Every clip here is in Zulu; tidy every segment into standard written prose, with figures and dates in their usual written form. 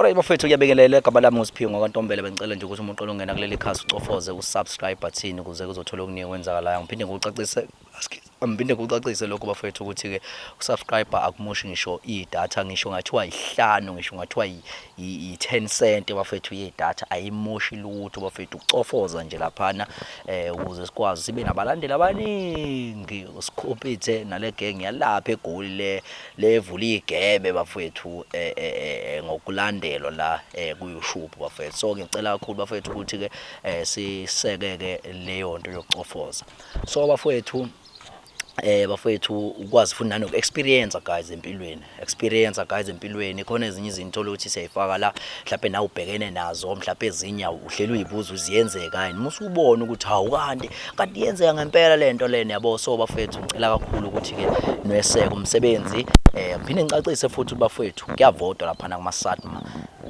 Alright bafethu, kuyabingelela. Igama lami nguSiphiwe ngakwaNtombela. Bengicela nje ukuthi uma uqala ungena kuleli khasi ucofoze usubscribe button ukuze kuzothola okuningi okwenzakalayo. Ngiphinde ngikucacise lokho bafethu ukuthi-ke usubscribe akumoshi ngisho idatha, ngisho ngathiwa yihlanu, ngisho ngathiwa i-10 cent bafethu yedatha, ayimoshi lutho bafethu. Ukucofoza nje laphana ukuze sikwazi sibe nabalandeli abaningi, sikhompithe nale gang yalapha eGoli le levula igebe bafethu ngokulandelwa la ku-YouTube bafethu. So ngicela kakhulu bafethu ukuthi-ke siseke-ke leyo nto yokucofoza. So bafethu ukwazi futhi nanoku experience guys empilweni, experience guys empilweni. Khona ezinye izinto ukuthi siyayifaka la, mhlawumbe nawe ubhekene nazo, mhlawumbe ezinye uhleli uyibuza uziyenzeka yini, musubona ukuthi hawu, kanti iyenzeka ngempela lento lena, yabo. So bafethu, ngicela kakhulu ukuthi ke nweseke umsebenzi. Ngiphinde ngicacise futhi bafethu, kuyavotwa lapha kuma SATMA.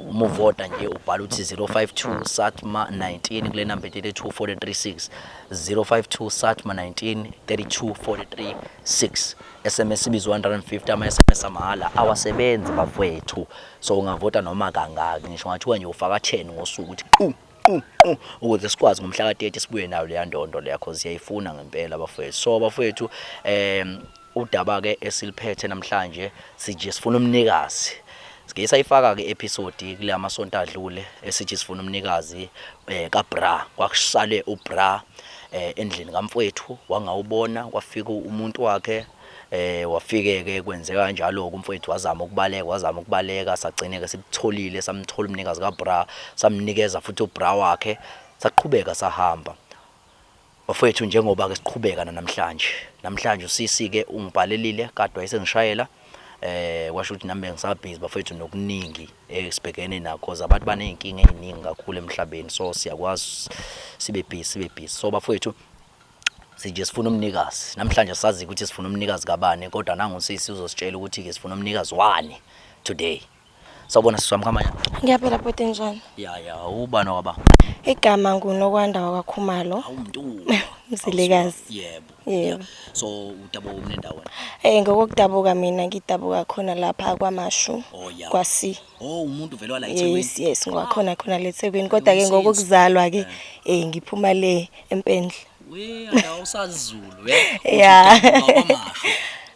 Uma uvota nje ubhala uthi 052 SATMA 19 kule number 32436, 052 SATMA 19 32 43 6. SMS ibizwa 150, ama SMS amahhala awasebenzi bafethu. So ungavota noma kangaki, ngisho ngathiwa nje ufaka 10 ngosuku ukuthi qu qu qu, ukuze sikwazi ngomhla ka-30 sibuye nayo leya ndondo leya, cause siyayifuna ngempela bafethu. So bafethu, udaba ke esiliphethe namhlanje sije sifuna umnikazi. Sike sayifaka ke episode kule amasonto adlule esithi sifuna umnikazi kaBra. Kwakusale uBra endlini kamfowethu, wangawubona. Kwafika umuntu wakhe, wafike ke kwenzeka kanjalo kumfowethu, wazama ukubaleka, wazama ukubaleka, sagcine ke sikutholile, samthola umnikazi kaBra, samnikeza futhi uBra wakhe, saqhubeka sahamba bafowethu. Njengoba ke siqhubeka namhlanje usisi ke ungibhalelile, kade wayesengishayela, kwasho ukuthi nami bengisabhizi bafowethu nokuningi esibhekene nakho. Abantu baneyinkinga eziningi kakhulu emhlabeni, so siyakwazi sibe busy, sibe busy. So bafowethu, sije sifuna umnikazi namhlanje. Sazi ukuthi sifuna umnikazi kabani, kodwa nangusisi uzositshela ukuthi ke sifuna umnikazi wani today. Sawubona sisi wami, kamanya? Ngiyaphila bhuti, njani? Ya, ubani waba? Igama nguNokwanda wakwaKhumalo. Awumntu. Mzilikazi. Yebo. Yebo. So udabuka umnendawo? Ngokudabuka mina ngidabuka khona lapha kwaMashu. Oh, yeah. Kwa-C. Oh, umuntu vele wala eThekwini. Yes, ngwakhona khona le eThekwini, kodwa ke ngokuzalwa ke ngiphuma le eMpendle. We, awusazi Zulu we. Yeah. KwaMashu.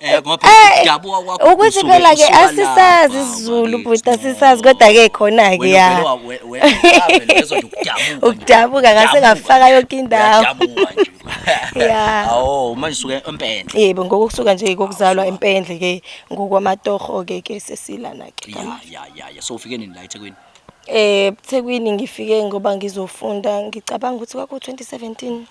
Ngoba udabuka kwakho Ukuthi usuke phela ke usuka asisazi lapha, isiZulu bakithi, bhuti, no. asisazi, kodwa ke khona ke Wena ya. vele wavele wezwa nje ukudabuka nje. Ukudabuka ngase Udabuka ngafaka nje. yonke indawo. Uyadabuka nje. Yeah. Awu, manje usuke eMpendle. Yebo, ngokusuka nje kokuzalwa eMpendle ke, ngokwamatoho ke sesilana ke. Ya, so ufike nini la eThekwini? Ethekwini ngifike ngoba ngizofunda, ngicabanga ukuthi kwaku 2017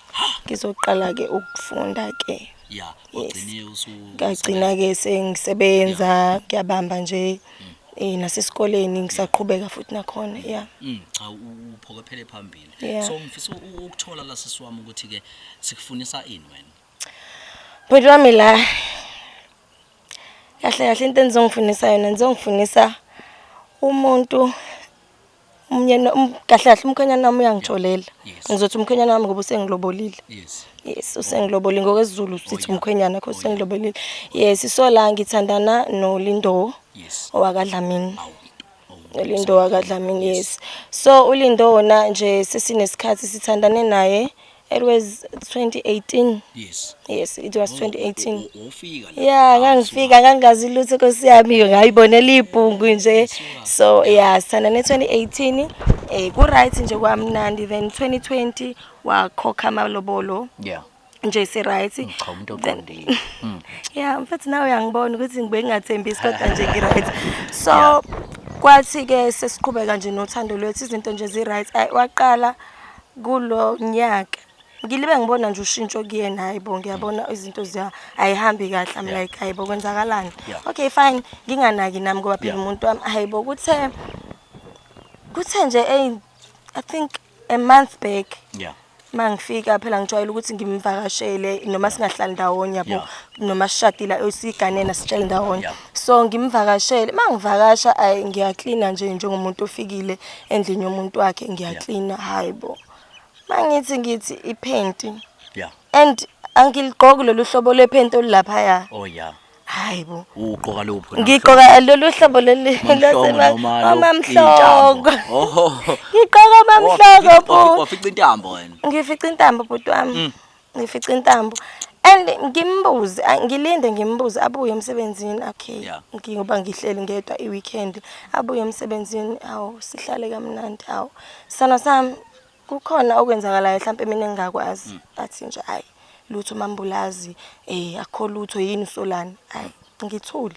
ngizoqala ke ukufunda ke. Yes. Ugcine usu Ngagcina ke sengisebenza, ngiyabamba nje nasesikoleni ngisaqhubeka futhi nakhona, yeah. Cha, uphokophele phambili. So ngifisa ukuthola la sisi wami ukuthi ke sikufunisa ini wena? Bhuti wami, la kahle kahle into enizongifunisa yona, nizongifunisa umuntu, umnyeni, kahle kahle umkhwenyana wami uyangitholela. Ngizothi umkhwenyana wami ngoba usengilobolile. Yes, usengilobolile. NgokwesiZulu sithi umkhwenyana kho usengilobolile. Yes, so la ngithandana noLindo owakaDlamini. Awu. Oh, uLindo wakaDlamini, yes. So uLindo wona nje sesinesikhathi sithandane naye. It was 2018. Yes, it was 2018. Ufika la. Yeah, ngangifika ngangazi lutho nkosi yami, ngayibonela ibhungu nje. So yeah, sithandane 2018, ku right nje, kwamnandi. Then 2020 wakhokha amalobolo. Nje si right. Cha, umuntu oqondile. Yeah, mfethu, nawe uyangibona ukuthi ngibe ngingathembisi, kodwa nje ngi-right. So kwathi ke sesiqhubeka nje nothando lwethu, izinto nje zi-right. Ayi, waqala kulo nyaka ngilibe ngibona nje ushintsho kuyena. Hayibo, ngiyabona izinto ziya ayihambi kahle. I'm like, "Hayibo, kwenzakalani?" Okay, fine, nginganaki nami ngoba phela umuntu wami. Hayibo, kuthe nje I think a month back, mangifika phela ngijwayele ukuthi ngimvakashele noma singahlali ndawonye, yabo, noma sishadile, siganena sihleli ndawonye. So ngimvakashele, mangivakasha, ayi, ngiyaklina nje njengomuntu ofikile endlini yomuntu wakhe, ngiyaklina. Hayibo, mangithi ngithi iphenti and angiligqoki lolu hlobo lwephenti olulaphaya. Oh yeah. Hayi bo. Ugqoka luphi? Ngigqoka lolu hlobo leli. Mamhlongo noma lo- Mamhlongo. iy'ntambo? Oh. Ngigqoka mamhlongo bhuti. Wafica intambo wena. Ngifica intambo bhuti wami. Ngifica intambo. And ngimbuze, ngilinde ngimbuze abuye emsebenzini. Okay. Ngoba ngihleli ngedwa i-weekend. Abuye emsebenzini, awu sihlale kamnandi, awu. Sana sami kukhona okwenzakalayo mhlampe mina engingakwazi. Athi nje hayi lutho mambulazi, akukho lutho yini usolani. Hayi ngithule.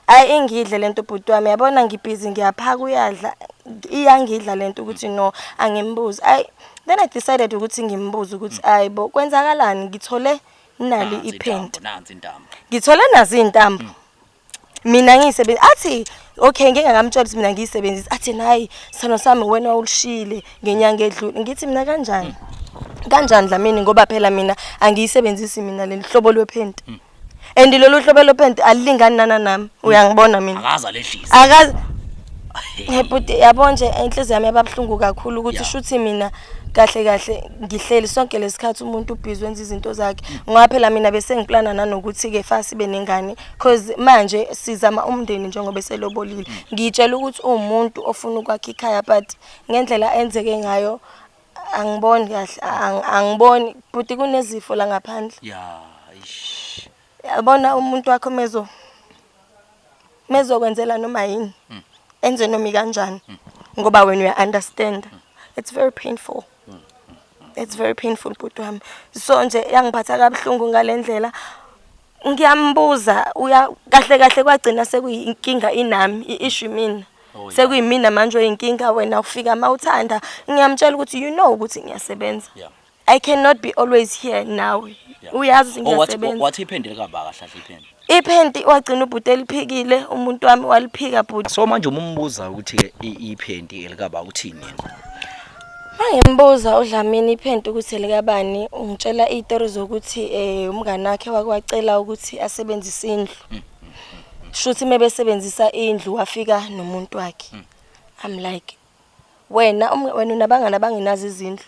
Hayi ingidle lento bhuti wami, yabona ngibhizi ngiyaphaka uyadla, iyangidla lento ukuthi no angimbuzi. Hayi then I decided ukuthi ngimbuze ukuthi hayi bo kwenzakalani, ngithole nali Nansi iphenti. intambo, nansi intambo. Ngithole nazi intambo. Mina ngiyisebenzisa athi okay ngeke ngamtshela ukuthi mina ngiyisebenzisa, athi hayi sithando sami wena ulishile ngenyanga edlule. Ngithi mina kanjani? Kanjani Dlamini, ngoba phela mina angiyisebenzisi mina leli hlobo lwephenti. And lolu hlobo lwephenti alilingani nana nami, uyangibona mina. Akaza lehlisa. Akazi. Hey bhuti, yabo nje inhliziyo yami yababuhlungu kakhulu ukuthi shuthi mina kahle kahle ngihleli sonke lesikhathi umuntu ubhizi wenza izinto zakhe. Ngoba phela mina bese ngiplana nanokuthi ke fa sibe nengane, cause manje sizama umndeni njengoba eselobolile. Ngitshela ukuthi uwumuntu ofuna ukwakha ikhaya, but ngendlela enzeke ngayo angiboni kahle, angiboni bhuti, kunezifo la ngaphandle. Yeah, ish. Yabona umuntu wakho mezokwenzela noma yini, enze noma kanjani, ngoba wena uya understand. It's very painful. It's very painful bhuti wami. So nje yangiphatha kabuhlungu ngalendlela. Ngiyambuza uya kahle kahle kwagcina sekuyinkinga inami, i-issue mina. Sekuyimina manje oyinkinga, wena ufika mawuthanda. Ngiyamtshela ukuthi you know ukuthi ngiyasebenza. I cannot be always here nawe. Uyazi Oh, wathi ngiyasebenza. wathi iphenti likaba kahle kahle iphenti. Iphenti wagcina ubhuti eliphikile, umuntu wami waliphika bhuti. So manje uma umbuza ukuthi ke iphenti elikaba uthini yena? Mangimbuza uDlamini iphenti ukuthi likabani, ungitshela izitori zokuthi umngane wakhe wakwacela ukuthi asebenzise indlu. Shuthi mebesebenzisa indlu wafika nomuntu wakhe. I'm like wena wena unabangani abangenazo izindlu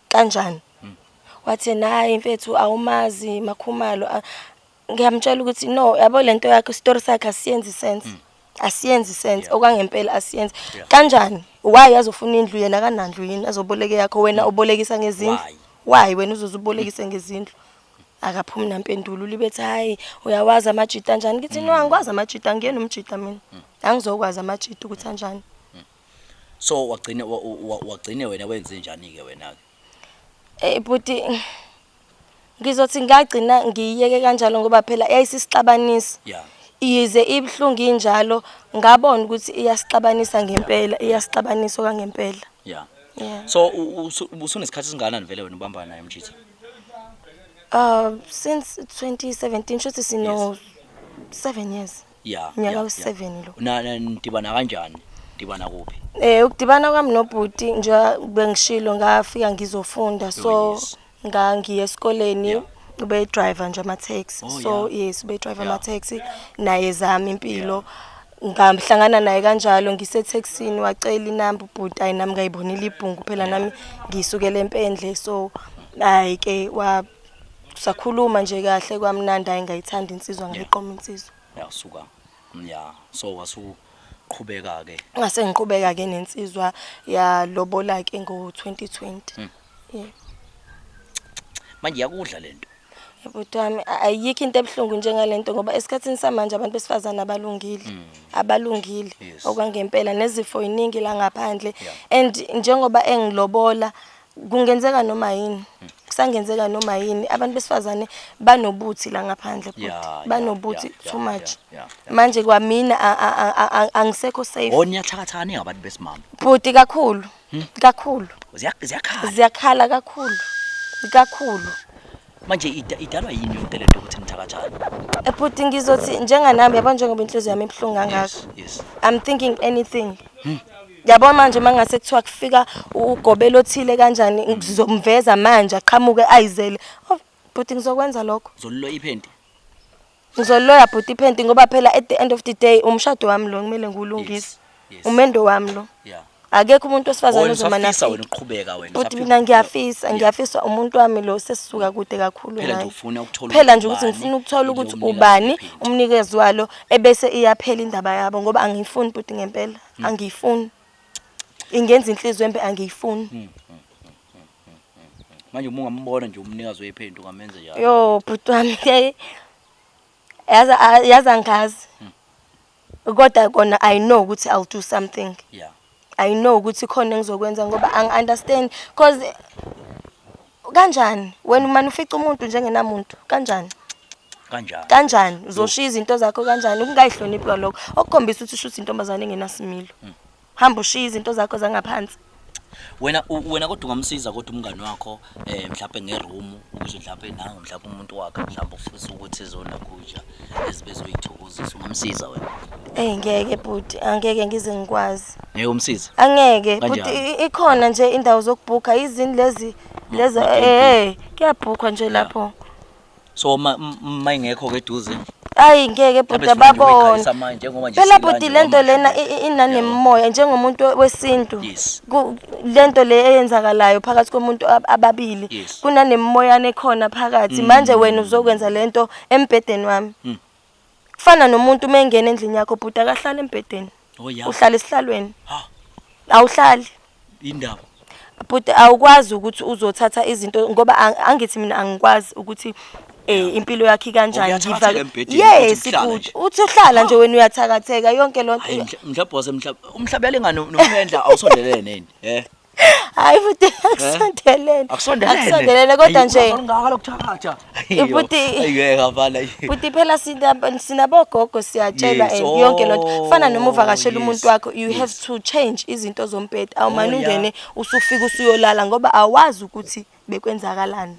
kanjani? Wathi nayi mfethu awumazi Makhumalo. Ngiyamtshela ukuthi no, yabo lento yakhe, story sakhe asiyenzi sense. Asiyenzi sense okwangempela asiyenzi. Kanjani? Why azofuna indlu yena kanandlu yini azoboleke yakho, wena ubolekisa ngezindlu? Why? Why wena uzozubolekisa ngezindlu? Akaphumi nampendulo, ulibethi hayi uyawazi amajita anjani. Ngithi no angikwazi amajita, angiyena umjita mina. Angizokwazi amajita ukuthi anjani. So wagcine wagcine wena wenze njani ke wena ke? Bhuti ngizothi ngagcina ngiyiyeke kanjalo ngoba phela yayisisixabanisa. Yize ibuhlungu injalo, ngabona ukuthi iyasixabanisa ngempela, iyasixabanisa okwangempela. So usunesikhathi singakanani vele wena ubambana naye umjita? Since 2017, shuthi sino 7 years. Unyaka u7 lo. Na nidibana kanjani? Dibana kuphi? Ukudibana kwami nobhuti nje bengishilo ngafika ngizofunda, so ngangiye esikoleni, ube driver nje ama taxi. So yes, ube driver ama taxi naye zami impilo. Ngamhlangana naye kanjalo ngise taxini, wacela inamba ubhuti, ayi nami ngayibonela ibhungu phela nami ngisukele empendle, so hayi ke wa sakhuluma nje kahle kwamnandi, hayi ngayithanda insizwa, ngayiqoma insizwa. Yasuka. So wasuqhubeka ke. Ngase ngiqhubeka ke nensizwa yalobola ke ngo 2020. Yeah. Manje yakudla lento. Bhuti wami ayikho into ebuhlungu njengalento, ngoba esikhathini samanje abantu besifazana abalungile. Abalungile okwangempela, nezifo iningi la ngaphandle. And njengoba engilobola kungenzeka noma yini. Kusangenzeka noma yini, abantu besifazane banobuthi la ngaphandle bhuti. Banobuthi too much. Manje kwamina angisekho safe. Oh, niyathakathana ngabantu besimame. Bhuti kakhulu. Kakhulu. Ziyakhala. Ziyakhala kakhulu. Kakhulu. Manje idalwa yini yonke lento ukuthi nithakathane? Bhuti ngizothi njenganami, yabo njengoba inhliziyo yami ibuhlungu kangaka. I'm thinking anything. Yabo manje mangase kuthiwa kufika ugobelo othile kanjani, ngizomveza manje aqhamuke ayizele. Oh bhuti ngizokwenza lokho. Uzoloya iphenti? Ngizoloya bhuti iphenti, ngoba phela at the end of the day umshado wami lo kumele ngiwulungise. Umendo wami lo. Akekho umuntu wesifazane Wena ozomane usafisa afike. wena ukuqhubeka wena. Futhi usafisa mina ngiyafisa, Yeah. ngiyafisa umuntu wami lo sesisuka kude kakhulu Phela nje naye. ufuna ukuthola Phela ukuthi nje ukuthi ubani ngifuna ukuthola ilo ukuthi umnikazi ubani wephenti. umnikezi walo ebese iyaphela indaba yabo ngoba angiyifuni bhuti ngempela, angiyifuni. Ingenza inhliziyo embi angiyifuni. Manje uma ungambona nje umnikazi wephenti ungamenza njani? Yo bhuti wami hey. Yazi yazi angazi. Kodwa kona I know ukuthi I'll do something. Yeah. I know ukuthi khona engizokwenza ngoba angi understand cause kanjani wena umane ufica umuntu njengenamuntu kanjani? Kanjani? Kanjani uzoshiya izinto zakho kanjani ukungayihloniphi kwalokho okukhombisa ukuthi shuthi intombazane engenasimilo. Hamba ushiye izinto zakho zangaphansi. Wena wena kodwa ungamsiza kodwa umngani wakho eh mhlawumbe ngeroom ukuze mhlawumbe nangu mhlawumbe umuntu wakhe mhlawumbe ufisa ukuthi ezonakhuja ezibezoyithokozisa ungamsiza wena. Ey ngeke bhuti angeke ngize ngikwazi. Ngeke umsize. Angeke bhuti Kanjani? ikhona nje indawo zokubhukha izini lezi lezi eh kuyabhukhwa nje lapho. So ma ingekho ke eduze. Ayi ngeke bhuti Mhlawumbe sifuna nje ababona. ukuyikhalisa manje njengoba nje Phela sila bhuti nje lento kwamashu lena nje. inanemimoya njengomuntu wesintu. Yes. Lento le eyenzakalayo phakathi komuntu ababili Yes. kunanemimoyana ekhona phakathi. Manje wena uzokwenza lento embhedeni wami. Kufana nomuntu uma engena endlini yakho bhuti akahlali embhedeni. Oh yeah. Uhlala esihlalweni. Ha, Awuhlali. indaba. Bhuti awukwazi ukuthi uzothatha izinto ngoba angithi mina angikwazi ukuthi impilo yakhe kanjani. Uyathakatheka embhedeni, Yes uthi uhlala bhuti nje. uthi uhlala nje wena uyathakatheka yonke lonto. Hayi mhlawumbe wase umhlaba yalingana nomphendla awusondelene nini? Eh. Hayi futhi akusondelene. Akusondelene. Akusondelene kodwa nje Ngaka lokuthakatha. Bhuti- Ayeke afana. Bhuti phela sinabogogo siyatshela Yes, and yonke lonto. Fana noma uvakashela oh, umuntu yes, wakho you have yes. to change izinto zombhede. Awumane Oh, yeah. ungene usufika usuyolala ngoba awazi ukuthi bekwenzakalani.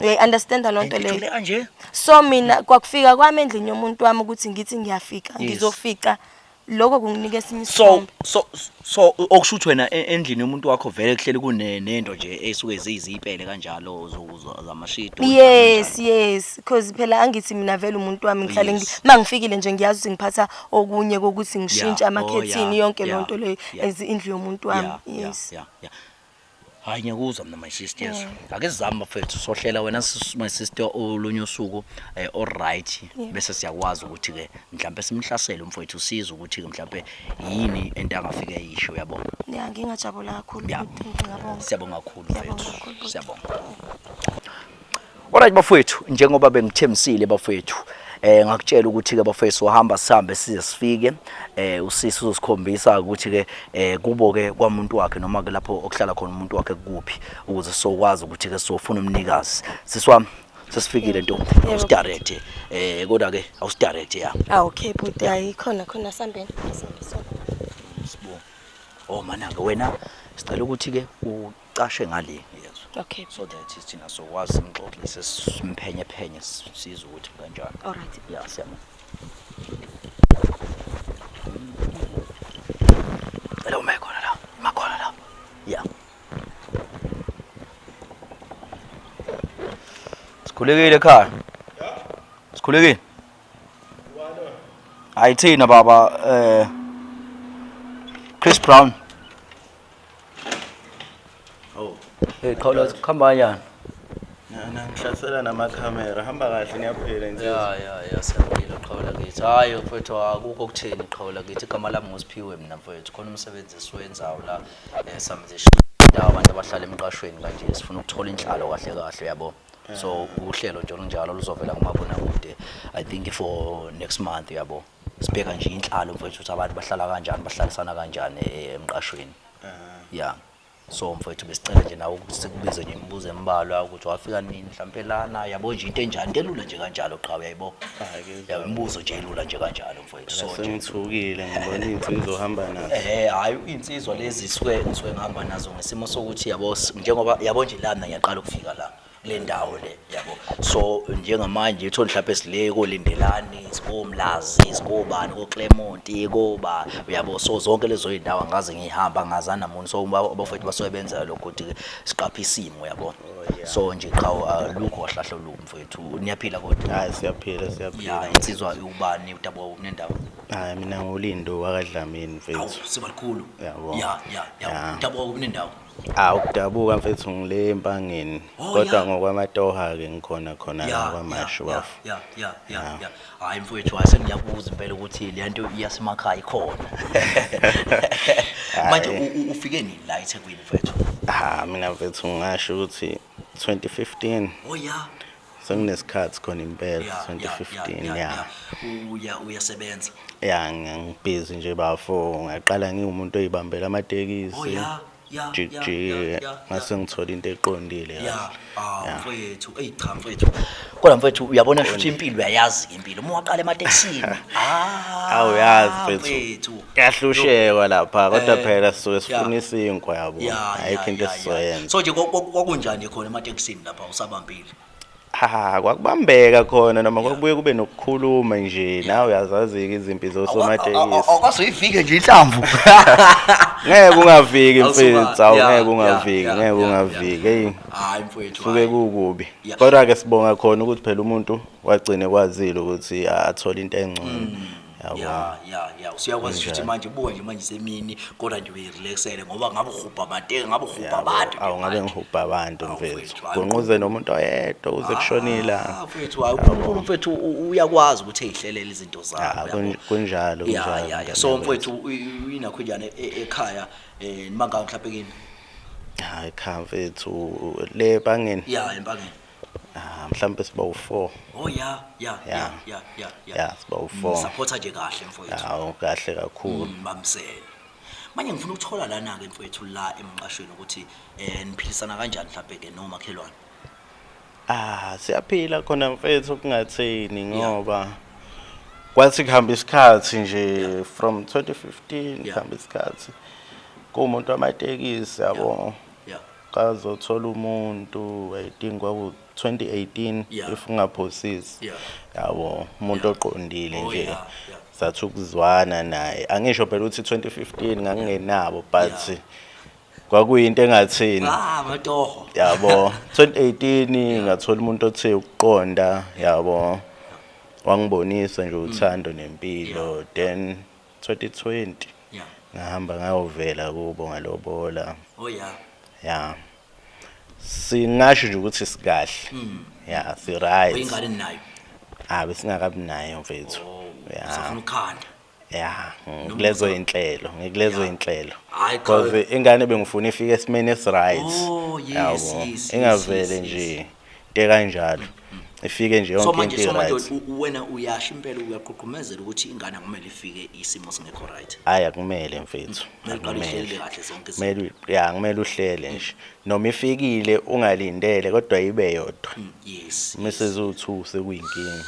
Uyayi understand lonto leyo. Ithule kanje. So mina kwakufika kwami endlini yomuntu wami ukuthi ngithi ngiyafika Yes. ngizofica lokho kunginika esinye So isithombe. so okusho ukuthi wena endlini yomuntu wakho vele kuhleli kune nento nje esuke ziyizipele kanjalo zamashidi. Yes, because phela angithi mina vele umuntu wami ngihlale mangifikile nje ngiyazi ukuthi ngiphatha okunye kokuthi ngishintshe Yeah, amakhethini oh, yeah, yonke yeah, lonto leyo as indlu yomuntu wami. Yes. Yeah. Hayi ngiyakuzwa mina my sister yes. Ake sizame bafethu sohlela wena my sister olunye usuku all right bese siyakwazi ukuthi ke mhlambe simhlasele umfowethu siza ukuthi ke mhlambe yini ento angafike eyisho uyabona. Yeah, ngingajabula kakhulu bhuti, ngingabonga. Siyabonga kakhulu Ngiyabonga mfethu. kakhulu, bhuti. Siyabonga. Alright bafowethu, njengoba bengithembisile bafowethu, ngakutshela ukuthi ke bafowethu uhamba sihambe size sifike usisi uzosikhombisa ukuthi ke kubo ke kwamuntu wakhe noma ke lapho okuhlala khona umuntu wakhe kuphi ukuze sokwazi ukuthi ke sofuna umnikazi. Sisi wami sesifikile ntombi, Yebo. awusidirect kodwa ke awusidirect ya. Ah okay bhuti, hayi khona khona sambeni. Sambe sonke. Sibo. Oh mana ke wena sicela ukuthi ke ucashe ngale yezwa. Okay. So that thina sokwazi simxoxise simphenye phenye sizwe ukuthi kanjani. All right. Ya siyabonga. Cela ume khona la, ima khona la. Ya. Sikhulekile ekhaya. Sikhulekile. Hayi thina baba Chris Brown. Oh, Hey qhawula kuhamba kanjani? na ngihlasela namakhamera. Hamba kahle niyaphila insizwa. Ya siyaphila qhawula kithi. Hayi mfethu akukho okutheni qhawula kithi. Igama lami nguSiphiwe mina mfethu. Khona umsebenzi esiwenzayo la samenze indawo abantu abahlala emqashweni kanje sifuna ukuthola inhlalo kahle kahle yabo. So uhlelo nje olunjalo luzovela kumabonakude I think for next month yabo. Sibheka nje inhlalo mfethu ukuthi abantu bahlala kanjani bahlalisana kanjani emqashweni. Yeah. So mfethu besicela nje nawe ukuthi sikubize nje imibuzo embalwa ukuthi wafika nini mhlampe lana yabo nje into enjani into elula nje kanjalo qha uyayibo. Hhayi-ke. Yabo imibuzo nje elula nje kanjalo mfethu. So nje Sengithukile ngibona insizwa ohamba nazo. Hayi insizwa lezi suke ngisuke ngihamba nazo ngesimo sokuthi yabo njengoba yabo nje lana ngiyaqala ukufika la. Kule ndawo le, yabo. So njengamanje uthole mhlawumbe sile koLindelani, sikoMlazi, sikobani, koClermont, koba, uyabo. So zonke lezo zindawo angaze ngihamba, ngazana namuntu. So abafowethu basuke benza lokho ukuthi siqaphe isimo, yabo. So nje cha, alukho kahle olubi mfowethu, niyaphila kodwa? Hayi, siyaphila, siyaphila. Ya, insizwa ubani udaba unendawo? Hayi, mina nguLindo wakaDlamini Awu, mfethu. Sibalukhulu. Yabo. Ya. Ya. Udaba unendawo? Ah, ukudabuka mfethu ngile Empangeni. Oh, Kodwa ya. ngokwamatoha ke ngikhona khona la kwaMashu bafo. Ya, hayi mfowethu, hayi sengiyakubuza impela ukuthi le nto yasemakhaya ikhona manje. Hhayi. Ufike nini la eThekwini mfowethu? Ah, mina mfethu ngingasho ukuthi 2015. Oh ya. Senginesikhathi khona impela, 2015, ya. Uyasebenza? Ya, ngibhizi nje bafo, ngaqala ngiwumuntu oyibambela amatekisi. Oh ya. Jik jik ngase ngithola into eqondile Ya. kahle. Ah. Ya. Mfowethu, eyi cha mfowethu, kodwa mfowethu uyabona futhi impilo, uyayazi impilo uma waqala ematekisini, ah. Awuyazi mfethu. Mfowethu. Kuyahlushekwa lapha kodwa phela sisuke sifuna isinkwa, yabo. Ayikho into esizoyenza. So nje kwakunjani khona ematekisini lapha usabambile? Ha, kwakubambeka khona noma kwakubuye kube nokukhuluma nje, nawe uyazazi-ke izimpi zosomatekisi. Awukwazi uyifike nje inhlamvu. Ngeke ungaviki Awusuka, mfethu, awu ya, ngeke ya, ungaviki, ya, ngeke ya, ungaviki, eyi. Hayi mfowethu. Suke Hayi. kukubi. Kodwa-ke sibonga khona ukuthi phela umuntu wagcine kwazile ukuthi athole into engcono, yabo. Ya, usuyakwazi ukuthi Kunjalo. manje buka nje manje semini, kodwa nje uyirelaxele ngoba ngabe uhubha amateki, ngabe uhubha Yabo, abantu nje awu ngabe manje. ngihubha abantu Awu, mfethu. mfethu, hayi. Gonquze nomuntu oyedwa uze kushone ilanga. Ah, mfethu, hayi, uNkulunkulu mfethu uyakwazi ukuthi eyihlelele izinto zakho, Ah, yabo. kunjalo, kunjalo, Ya, mngani so wethu. mfowethu, inakho njani ekhaya, nimangaka mhlawumbe kini? Hayi, ekhaya mfethu le Empangeni? Ya, Empangeni. Ah, mhlawumbe siba u4. Oh ya. Ya. Ya, siba u4. Supporta nje kahle mfowethu. Hawu, kahle kakhulu. Bamsele. Manje ngifuna ukuthola lana ke mfowethu la emqashweni ukuthi niphilisana kanjani mhlawumbe ke nomakhelwane? Ah, siyaphila khona mfethu kungatheni ngoba kwathi kuhamba isikhathi nje from 2015, kuhamba isikhathi kuwumuntu wamatekisi, yabo. Kazothola umuntu, I think kwaku 2018 if ungaphosisi. Yabo, umuntu oqondile nje. Sathi ukuzwana naye. Angisho phela ukuthi 2015 ngangingenabo, but kwakuyinto engathini. Ah, matoho. Yabo, 2018 ngathola umuntu othe ukuqonda, yabo, wangibonisa nje uthando nempilo. Then 2020 ngahamba ngayovela kubo, ngalobola. Oh ya. Ya, singasho nje ukuthi sikahle, ya, si right. Uyingane nayo? Ah, besingakabi nayo mfethu. Oh, Ya. usafuna ukukhanda. Ya, ngikulezo inhlelo, ngikulezo inhlelo. Hayi, cha. Because ingane bengifuna ifike esimeni esi-right. Oh, yes, Yabo, ingavele nje into kanjalo, ifike nje So yonke manje into so manje i-right. wena uyasho impela, uyaqhuqhumezela ukuthi ingane akumele ifike isimo singekho right? Hayi, akumele mfethu. Kumele uqale Akumele. uhlele kahle zonke izinto. Kumele ya, kumele uhlele nje noma ifikile ungalindele, kodwa ibe yodwa. Mase ziwu-two sekuyinkinga,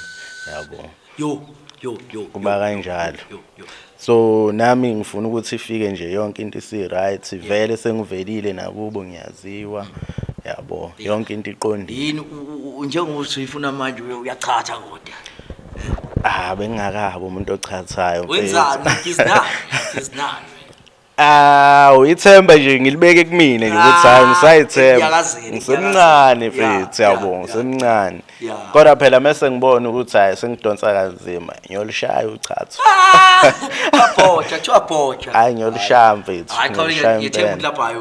yabo. Yo yo yo. Kuba yo, kanjalo. Yo yo. So nami ngifuna ukuthi ifike nje yonke into isi-right vele, sengivelile nakubo, ngiyaziwa, yabo, yonke into iqondile. Yini njengoba uyifuna manje uyachatha kodwa? Ah, bengingakabi umuntu ochathayo mfethu. Wenzani? Izinani? Izinani? Ah, ithemba nje ngilibeke kumina nje ukuthi hayi, ngisayithemba. Ngiyakazela, Ngisemncane ngiyakazela. mfethu, yabo, ngisemncane. Kodwa phela mase ngibona ukuthi hayi, sengidonsa kanzima, ngiyolishaya uchatho. Abhoja, kuthiwa bhoja. Hayi, ngiyolishaya mfethu. Hayi cha, Ngiyolishaya ngiyethemba impela. ukuthi lapha hayi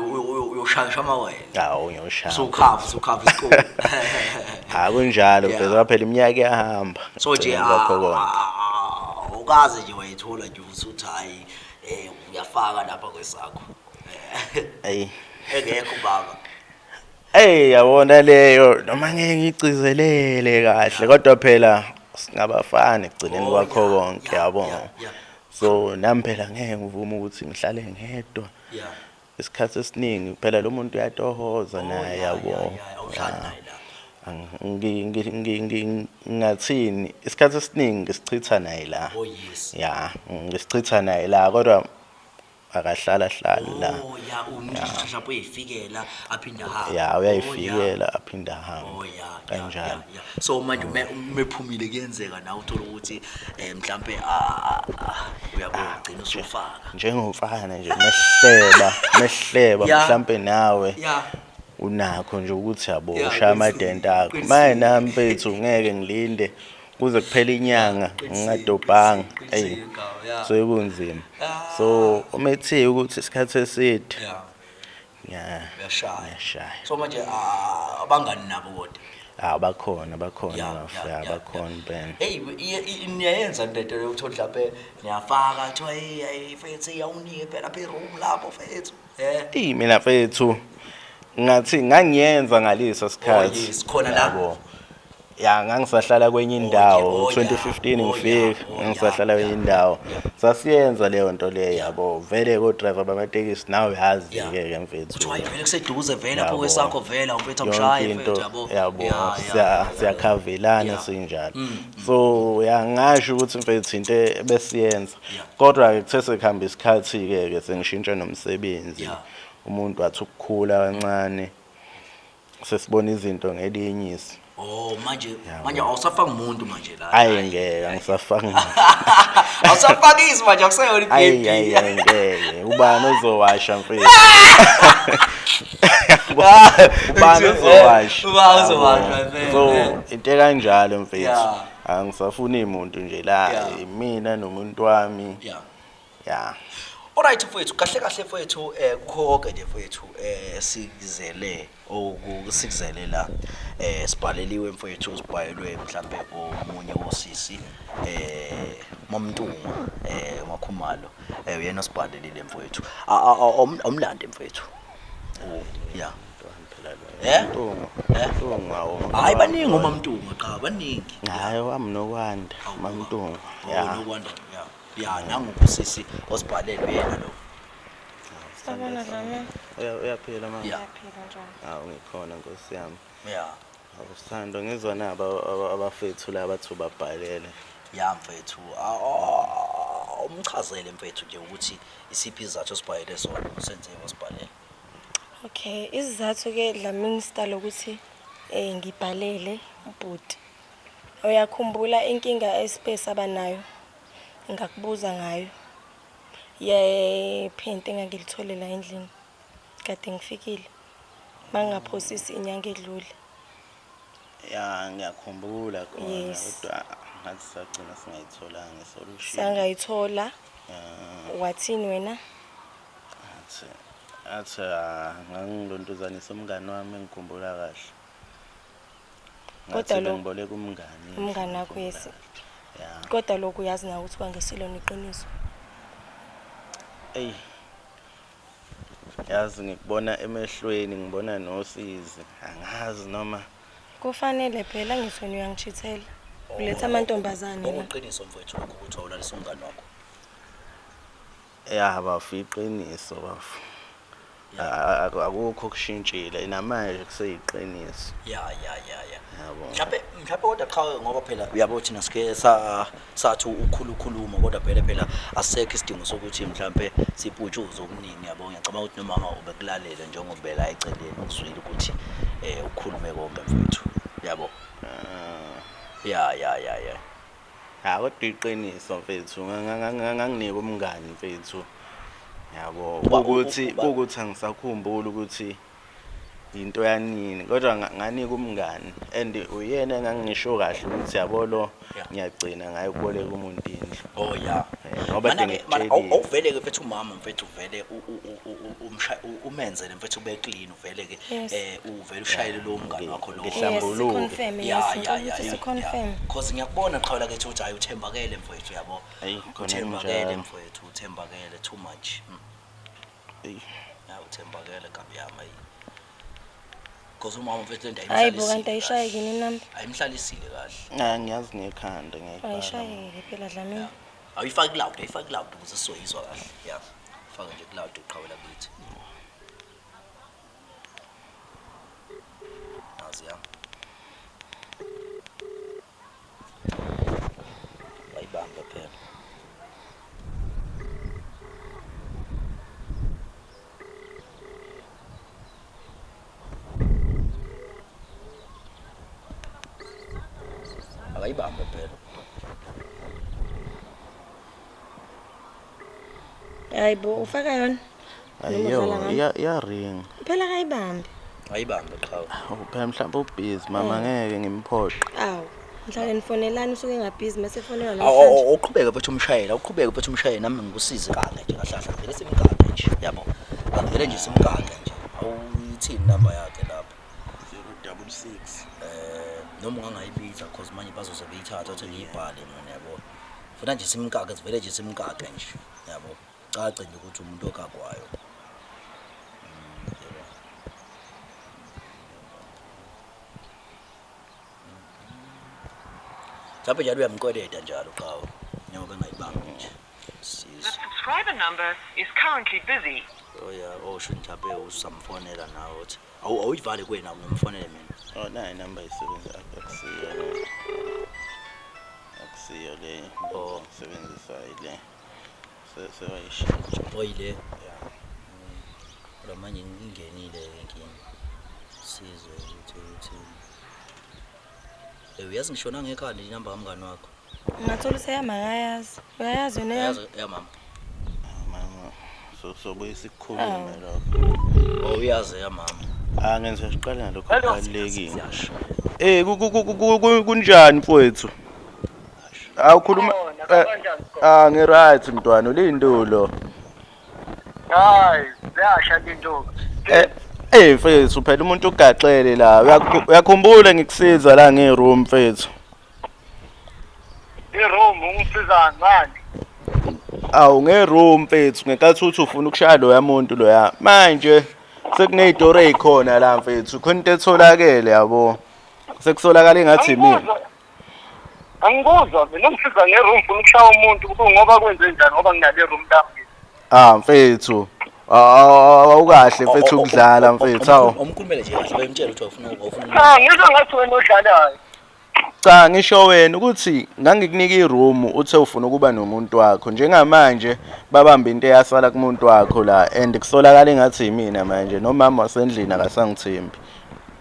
uyoshaya amawele. Hawu, ngiyolishaya. Sukhafu, sukhafu isikole. Hayi, kunjalo mfethu, ngoba phela iminyaka iyahamba. So nje Ekugcineni kwakho konke. ukaze nje wayithola nje usuthi hayi, uyafaka lapha kwesakho? Ayi. Engekho baba. Hey, yabona leyo noma ngeke ngigcizelele kahle, kodwa phela singabafana ekugcineni Oh, kwakho konke, yabo. So nami phela ngeke ngivume ukuthi ngihlale ngedwa. Isikhathi esiningi phela lo muntu uyatohoza Oh, naye, yabo. Ya, awuhlali naye la. Ngingathini, isikhathi esiningi ngisichitha naye la. Oh yes. Ya, ngisichitha naye la, kodwa Akahlala hlali la. Oh ya, umuntu mhlawumbe uyayifikela aphinde ahambe. Ya, uyayifikela aphinde ahambe. Oh ya, kanjalo. Ya. So manje uma ephumile kuyenzeka nawe uthola ukuthi mhlambe uyabo ugcina usufaka. Njengomfana nje mehleba mehleba mhlambe nawe unakho nje ukuthi yabo ushaya amadent akho. Manje nami mfethu ngeke ngilinde kuze kuphele inyanga ngingadobhanga. Ey, so kunzima. So uma ethi ukuthi isikhathi eside, ya, uyashaya. So manje abangani nabo kodwa? Ah, bakhona, bakhona bafya, bakhona impela. Hey, niyayenza into yokuthi mhlawumbe niyafaka kuthiwa hey, hey mfethu, awunike phela apha i-room lapho mfethu. Eyi, mina mfethu ngathi ngangiyenza ngaleso sikhathi. Oh, yes, khona la. Yabo. Ya, ngangisahlala kwenye indawo, 2015 ngifika, ngangisahlala kwenye indawo. Sasiyenza leyo nto leyo, yabo. Vele ko driver bamatekisi nawe uyazi ke ke mfethu. Kuthiwa vele kuseduze vele lapho kwesakho vele mfethu, amshaye mfethu, yabo. Yabo, siyakhavelana sinjalo. So ya, ngasho ukuthi mfethu into ebesiyenza. Kodwa ke kuthe sekuhamba isikhathi ke ke sengishintsha nomsebenzi. Umuntu wathi ukukhula kancane, sesibona izinto ngelinye iso. Oh, manje manje awusafaki umuntu manje la. Ayi ngeke, angisafaki. Awusafakisi manje, akuseyona i-BNB. Ayi ayi ayi ngeke. Ubani ozowasha mfethu? Ubani ozowasha? Ubani ozowasha mfethu? So into kanjalo mfethu. Angisafuni umuntu nje la, mina nomuntu wami. Yeah. Alright mfethu, kahle kahle mfethu, kukho konke nje mfethu, sikuzele okusikuzele la, sibhaleliwe mfethu, sibhalelwe mhlambe omunye wosisi, Mamntungwa, Makhumalo, uyena osibhalelile mfethu. Awumlande mfethu. Yeah. Hayi baningi oMamntungwa, cha baningi. Hayi wami Nokwanda, Mamntungwa. Yeah. Nokwanda, yeah. Ya, nangu usisi osibhalelwe yena lo. Sabona Dlamini. Uyaphila mama? Uyaphila njani? Hawu ngikhona Nkosi yami. Yeah. Awusithando ngizwa naba abafethu la bathi ubabhalele. Ya mfethu, umchazele mfethu nje ukuthi isiphi isizathu osibhalele sona, senze wasibhalela. Okay, isizathu ke Dlamini sidala ukuthi ngibhalele ubhuti. Uyakhumbula inkinga espace abanayo? Ngakubuza ngayo. Ye phenti engangilithole la endlini. Kade ngifikile. Mangaphosisi inyanga edlule. Ya, ngiyakhumbula khona, kodwa ngathi sagcina singayitholanga isolution. Sangayithola. Wathini wena? Athi ngangilontuzanisa umngani wami engikhumbula kahle. Kodwa lo ngiboleka umngani. Umngani wakho, yes. Kodwa lokhu uyazi nawe ukuthi kwangesilona iqiniso. Ey. Yazi ngikubona emehlweni, ngibona nosizi. Angazi noma kufanele phela ngisho uyangichithela. Uletha amantombazane la. Okuqiniso mfowethu lokho ukuthi awulalisa umngani wakho. Ya bafu, iqiniso bafu. Akukho okushintshile namanje kuseyiqiniso. Ya ya ya ya. Yabo. Mhlawumbe kodwa qhawe ngoba phela uyabo thina sike sathi ukhulukhuluma kodwa phela phela asisekho isidingo sokuthi mhlawumbe siputshuze okuningi, yabo. Ngiyacabanga ukuthi nomama ubekulalela njengoba la eceleni ukuzwile ukuthi ukhulume konke mfowethu. Yabo. Ya ya ya ya. Ha kodwa iqiniso mfethu, nganginika umngani mfethu. Yabo, ukuthi angisakhumbuli ukuthi into yanini, kodwa nganika umngani and uyena engangisho kahle ukuthi yabo lo ngiyagcina ngaye ukuboleka umuntu indlu. Oh ya. Ngoba ngikutshelile. Awuvele ke mfethu umama mfethu uvele umenzele mfethu ube clean uvele ke uvele ushayele lo mngani wakho lo. Ngihlambuluke. Ya ya ya. Because ngiyakubona qhawula ke ukuthi hayi uthembakele mfethu, yabo. Uthembakele mfethu, uthembakele too much. Ya uthembakele kabi yami. Because umama mfethu lento ayimhlalisile. Hayibo kanti ayishayeki yini inamba? Ayimhlalisile kahle. Ah ngiyazi ngekhanda ngiyayibhala. Ayishayeki phela Dlamini. Awuyifaki loud, ayifaki loud ukuze sizoyizwa kahle. Ya. Faka nje loud uqhawela kithi. Nazi ya. Ayibamba phela. Ayibambe phela. Hayibo, ufaka yona. Ayo, Noma udlala ngami. Iyaringa. Phela kayibambi. Ayibambe qhawe. Awu phela mhlawumbe ubhizi mama, ngeke ngimphoqe. Awu, ngihlale nifonelana usuke engabhizi mase efonelwa namhlanje. Awuqhubeke mfethu umshayela, awuqhubeke mfethu umshayela, nami ngikusize kake nje kahle kahle. Vele simkake nje, yabo. Angivele nje simkake nje. Awuyithini inamba yakhe lapha? 066. Noma ungangayibiza cause manje bazoze beyithatha uthi ngiyibhale mina, yabo. Funa nje simkake, sivele nje simkake nje, yabo. Cace nje ukuthi umuntu okakwayo. Yabo. Mhlawumbe njalo uyamqweleta njalo qhawe. Njengoba engayibambi nje. The Sizwe. subscriber number is currently busy. Oh ya, oh sho mhlawumbe usamfonela nawe uthi. Awuyivale kuwena ngimfonele mina. Oh, nayi inamba isebenza, akusiyo le. Akusiyo le. Oh. Sebenzisayo le. Sewayishintsha. Oyile. Kodwa manje ingenile inkinga. Sizwe ukuthi uthini. Uyazi ngishona ngekhanda inamba kamngani wakho. Ungathola useyama akayazi. Uyayazi wena eyami? Uyazi ya mama. Mama, so sobuye sikhulume Awu. lokho. Oh uyazi ya mama. Ah, ngenze siqale ngalokho okubalulekile. Siyasho. Kunjani mfowethu? Awukhuluma Khona, kanjani khona? Ah, ngi-right mntwana, ulindulo. Hayi, ziyasha linto. Mfethu phela umuntu ugaxele la. Uyakhumbula ngikusiza la nge-room mfethu. I-room ungisiza ngani? Awu nge-room mfethu, ngenkathi uthi ufuna ukushaya loya muntu loya. Manje sekuney'tori ey'khona la mfethu, khona into etholakele yabo. Sekusolakala engathi imina. Angikuzwa. Angikuzwa mina ungisiza nge-room ufuna ukushaya umuntu ngoba kwenze njani ngoba nginale room lami. Ah mfethu. Awukahle mfethu ukudlala mfethu awu. Umkhulumele nje kahle bayimtshela ukuthi awufuna. Cha, ngizwa ngathi wena odlalayo. Cha ngisho wena ukuthi ngangikunika i-room uthe ufuna ukuba nomuntu wakho. Njengamanje babamba into eyasala kumuntu wakho la and kusolakala engathi imina manje nomama wasendlini akasangithembi.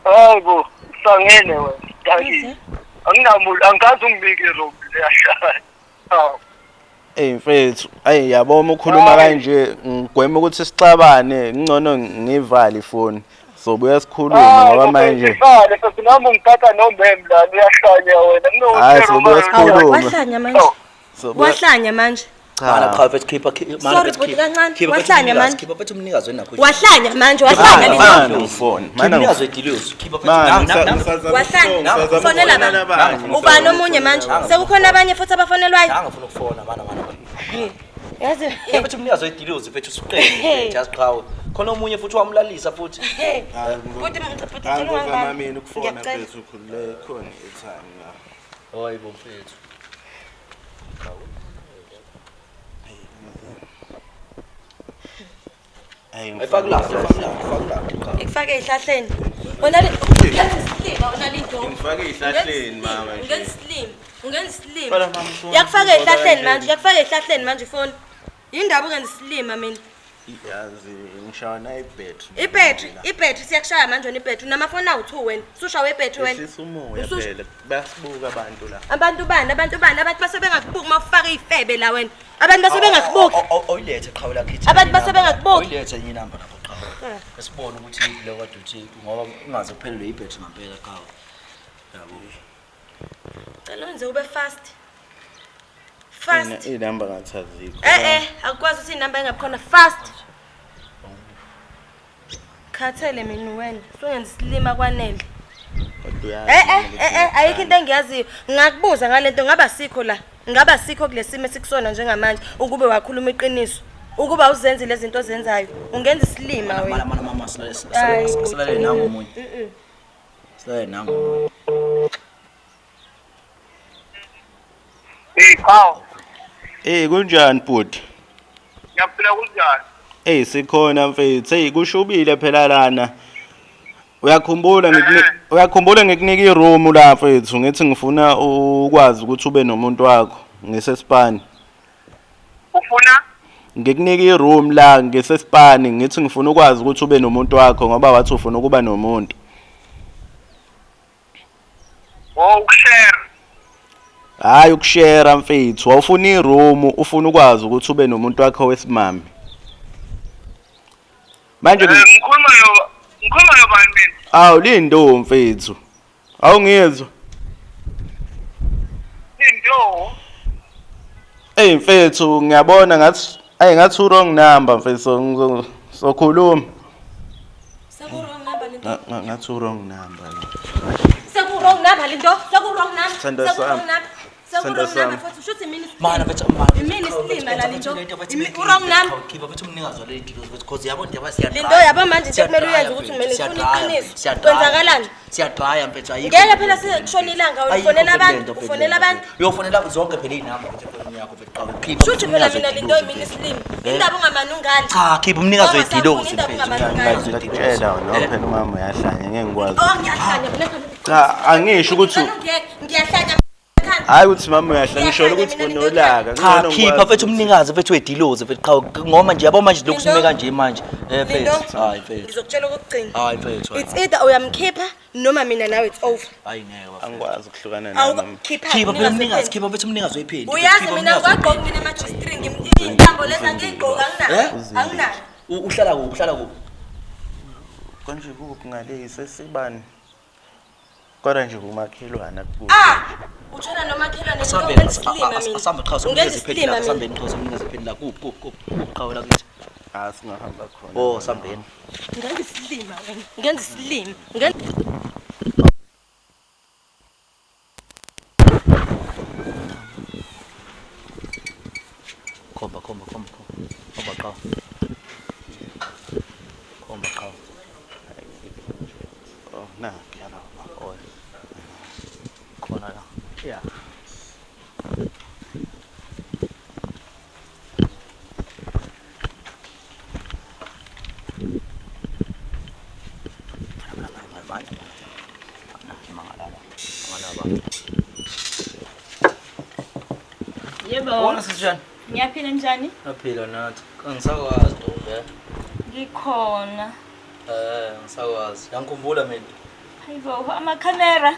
Hayi bo, usangene wena. Daki. Yazi? Anginamuntu, angikaze unginike i-room leyashaya. Hawu. Ey mfethu, ayi yabo uma ukhuluma kanje ngigwema ukuthi sixabane, ngcono ngivale ifoni. Sobuya sikhulume ngoba manje Vale, futhi nami ungithatha nomem la uyahlanya wena. Hayi, sobuya sikhulume. Wahlanya manje. Sobuya Wahlanya manje. Mana cha. qhawe mfethu khipha mana Sorry, mfethu bhuti, khipha. kancane. Khipha mfethu Wahlanya umnikazi, manje. Khipha mfethu umnikazi wenakho. Wahlanya manje, wahlanya Mana lintombi. ngifone. Khipha Mana umnikazi wedilozi. Khipha mfethu. Mana Nang- Wahlanya. Fonela ba. Ubani omunye manje? Sekukhona abanye futhi abafonelwayo. Nang ngifuna ukufona mana mana. Yazi. Khipha mfethu umnikazi wedilozi mfethu usuqele mfethu yazi qhawe. Khona omunye futhi wamlalisa futhi. Bhuti, bhuti, cela ungangibambi. mina ukufona Ngiyacela. mfethu khulule khona i-time la. Hayi bo mfethu. Ayi Ayifaki la, ayifaki la, ayifaki la. qhawe. Ikufake ey'hlahleni. Wena ungenza isilima wena lintombi. Ngifake ey'hlahleni mama nje. Ungenza isilima. Ungenza isilima. Phela mama ifoni Yakufaka ey'hlahleni kanje. manje, yakufaka ey'hlahleni manje ifoni. Yindaba ungenza isilima mina. Yazi ngishaya na ibhetri. Ibhetri, ibhetri siyakushaya manje wena ibhetri. Unamafoni awu-2 wena. Usushawe ibhetri wena. Ehlisa umoya phela bayasibuka abantu la. Abantu bani, abantu bani, abantu base bengakubuki uma ufaka iy'febe la wena. Abantu base bengakubuki. Awuyilethe qhawe lakhithi. Abantu base bengakubuki. Awuyilethe enye inamba lapho qhawe. Esibone ukuthi yiphi le kodwa uthi ngoba ungaze kuphelelwe ibhetri ngempela qhawe. Yabo. Cela wenze ube fast. Fast. Inamba ngathi azikho. Akukwazi ukuthi inamba engabikhona fast. Khathele mina wena, usungenza isilima kwanele. Kodwa uyazi mina ukuthi Ayikho into engiyaziyo. Ngakubuza ngalento ngaba sikho la. Ngaba sikho kulesimo esikusona njengamanje ukube wakhuluma iqiniso. Ukuba uzenze lezi zinto ozenzayo, ungenza isilima Mana wena. mana mama Hayi, silalele nangu omunye. Silalele nangu omunye. Hey, qhawe. Kunjani bhuti? Ngiyaphila kunjani? Sikhona mfethu. Hey kushubile phela lana. Uyakhumbula ngikunika i-room la mfethu ngithi ngifuna ukwazi ukuthi ube nomuntu wakho ngisesipani. Ufuna? Ngikunika i-room la ngisesipani ngithi ngifuna ukwazi ukuthi ube nomuntu wakho ngoba wathi ufuna ukuba nomuntu. Oh, ukushare. Hayi ukushare mfethu, wawufuna iroom, ufuna ukwazi ukuthi ube nomuntu wakho wesimame. Manje Ngikhuluma no ngikhuluma nobani mina? Awu lindo mfethu. Awungizwa? Lindo. Ey mfethu ngiyabona ngathi ay ngathi u wrong number mfethu sokhuluma. Seku wrong number lento. Ngathi u wrong number. Seku wrong number lento. Seku wrong number. Seku wrong number. Sithando sami. Futhi ushuthi mina Mana mfethu mana. Imini isilima la lento. U-wrong number. Khipha mfethu umnikazi wale deals mfethu because yabo nje siya. Lento yabo manje into ekumele uyenze ukuthi kumele ngifune iqiniso. Kwenzakalani? Siyadraya mfethu ayikho. Ngeke phela sikushona ilanga ufonela abantu, ufonela abantu. Uyofonela zonke phela izinamba mfethu efonini yakho mfethu qhawe. Khipha. Shuthi phela mina lento imini isilima. Indaba ungamani ungani. Cha khipha umnikazi wedilozi mfethu. Ngiyakutshela wena phela umama uyahlanya ngeke ngikwazi. Oh ngiyahlanya mina. Cha angisho ukuthi ngiyahlanya. Hayi ukuthi mama uyahlanya ngisho ukuthi unolaka. Cha khipha mfethu umnikazi mfethu wedilozi mfethu qhawe ngoma nje yabo manje lokhu sime kanje manje. Eh mfethu. Hayi mfethu. Ngizokutshela okugcina. Hayi mfethu. It's either uyamkhipha noma mina nawe it's over. Hayi ngeke bafethu. Angikwazi ukuhlukana nawe mama. Khipha Khipha phela umnikazi, khipha mfethu umnikazi wephenti. Uyazi mina ngwagqoka mina ama G-string intambo lezi angiyigqoka anginayo. Anginayo. Uhlala kuphi? Uhlala kuphi? Konje kuphi ngale sesibani? Kodwa nje kumakhelwana kude. Ah! Utshela nomakhelwane Asambeni isilima mina. asambe qhawe Ungenza somnikazi isilima phela mina. asambeni qhawe somnikazi phela kuphi kuphi kuphi qhawe la kithi. Ah singahamba khona. Oh sambeni. Ungenza isilima wena. Ungenza isilima. Ungenza Khomba khomba khomba khomba. Khomba qhawe. Khomba qhawe. Oh na. Oh. Khona la. Yeah. Yebo. Ubona sisijani? Ngiyaphila njani? Aphila nathi. Angisakwazi ntombi. Ngikhona. Angisakwazi. Yangikhumbula mina. Hayibo, amakhamera.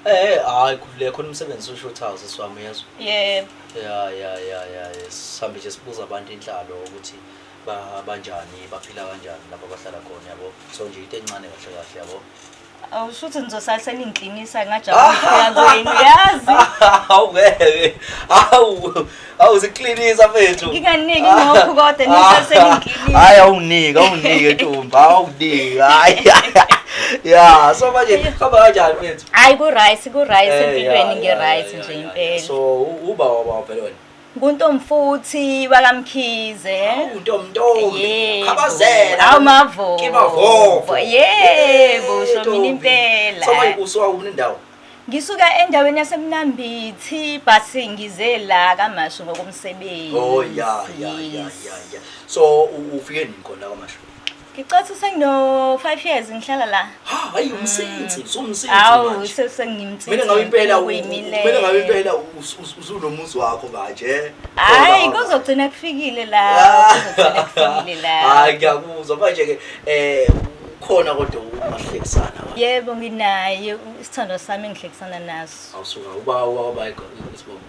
Hayi khululeka khona umsebenzi oshuthayo sisiwami uyezwa. Yebo. Ya ya ya ya sihambe nje sibuza abantu inhlalo ukuthi banjani, baphila kanjani lapho abahlala khona yabo. So nje into encane kahle kahle yabo. Awushuthi nizosala seningiklinisa ngajabula ukufika kwenu yazi. Awungeke. Awu, awuziklinisa mfethu. Nginganiki nokho kodwa nisale seningiklinisa. Hayi awuniki, awuniki ntombi, awuniki. Hayi. Ya, so manje hamba kanjani mfethu? Hayi ku right, ku right empilweni ngi right nje impela. So uba waba vele wena. Nguntomfuthi wakaMkhize. Untomntombi. Khabazela. Awu mavo. Kimavovo. Yebo, sho mina impela. So manje usuka kuphi nendawo? Ngisuka endaweni yaseMnambithi but ngize la kaMashu ngokomsebenzi. Oh ya ya ya ya ya. So ufike nini khona kaMashu? Ngicathi sengino 5 years ngihlala la. Ha, hayi umsinsi, usumsinsi Awu manje. sesengimthinti. Mina ngabe impela mina ngabe impela usunomuzi wakho manje. Hayi kuzogcina kufikile la, kuzogcina kufikile la. Hayi ngiyakuzwa manje ke khona kodwa ungahlekisana. Yebo nginaye isithando sami engihlekisana naso. Awusuka uba uba isibongo.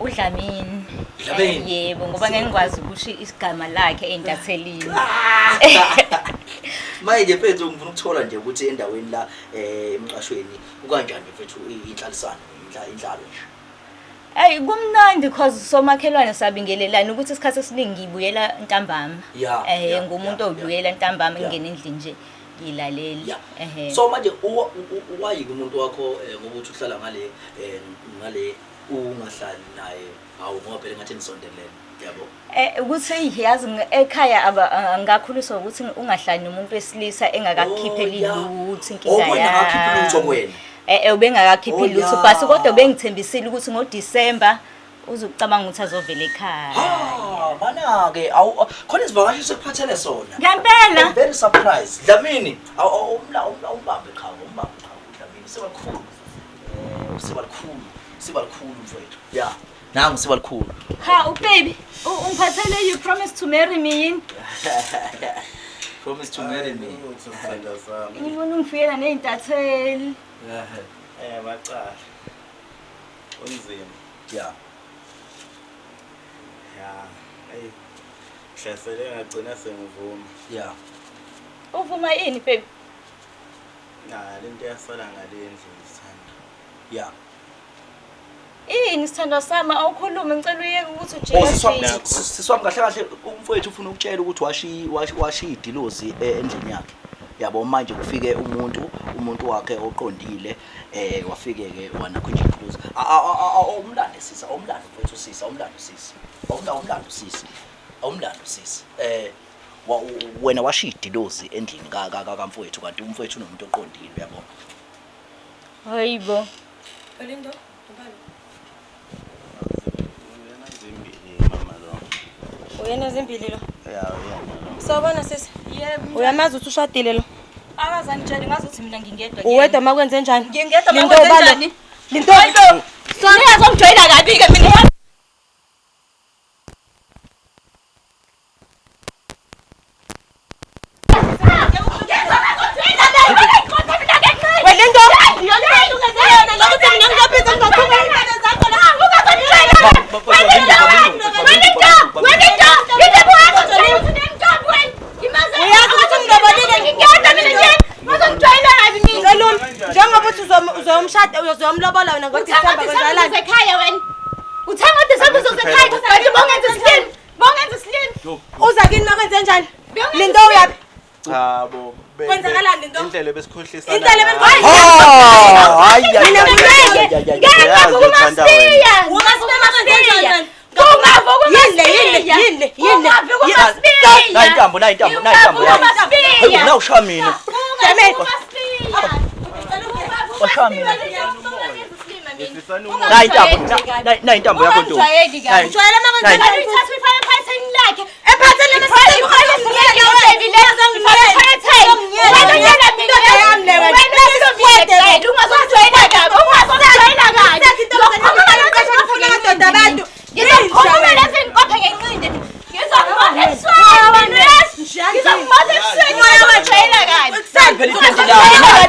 uDlamini. Dlamini? Yebo ngoba ngeke ngikwazi ukusho isigama lakhe entathelini. Manje mfethu ngifuna ukuthola nje ukuthi endaweni la emqashweni ukanjani mfethu inhlalisano inhlalo nje. Hey kumnandi cause somakhelwane sabingelelana ukuthi isikhathi esiningi ngibuyela ntambama. Ngumuntu obuyela ntambama ngingena endlini nje ngilalele. So manje uwayiki umuntu wakho ngokuthi uhlala ngale ngale ungahlali naye hawu ngoba phela ngathi nisondelene yabo. Ukuthi yazi ekhaya ngakhuliswa ukuthi ungahlali nomuntu wesilisa engakakhipheli lutho inkinga yakhe. Ongakakhiphi lutho kuwena. Ubengakakhiphi lutho but kodwa bengithembisile ukuthi ngoDecember uzokucabanga ukuthi azovela ekhaya. Ah bana ke awu khona isivakashi sekuphathele sona. Ngempela. I'm very surprised. Dlamini umbambe qhawe umbambe qhawe Dlamini sebakhulu. Sebakhulu sebakhulu mfowethu. Yeah. Nangu sebakhulu. Ha ubaby ungiphathele you promise to marry me yini? Promise to marry me. Ngibona ungifikela nezintatheli. Bacala. Unzima. Yeah. Ya, eyi. Hlasele ngagcina sengivuma. Yeah. Uvuma ini baby? Na lento yasala ngale ndlu sithanda. Yeah. Ini sithandwa sami awukhulume ngicela uyeke ukuthi Oh ujike. siswami kahle kahle umfowethu ufuna ukutshela ukuthi washiya idilozi endlini yakhe. Yabo manje kufike umuntu wakhe oqondile wafike ke wanakho nje idilozi. Awumlande sisi, awumlande mfowethu sisi, awumlande sisi. Awumlande sisi. Awumlando sisi. Wena washiya idilozi endlini kamfowethu kanti umfowethu unomuntu oqondile uyabona. Hayibo. Lindo, Mama lo. Uyena zimbili lo. Ya, uyena lo. Sawubona sisi. Yebo. Uyamazi ukuthi ushadile lo. Akazangitsheli ngazi ukuthi mina ngingedwa. Uwedwa makwenze njani? Ngingedwa Linto makwenze ubalo. njani? Linto. Hayibo. Ningazongijwayela kabi ke mina. Welindo. Njengoba uthi uzomshada uzomlobola wena ngoDisemba kwenzakalani? Uza kini makwenze njani? Lindo uyaphi? Cha bo. Kwenzakalani Lindo? Indlela besikhohlisana. Indlela Hayi. Nayi intambo yakho. Hayi ushaya mina. Washaya mina. Nayi intambo yakho ntombi.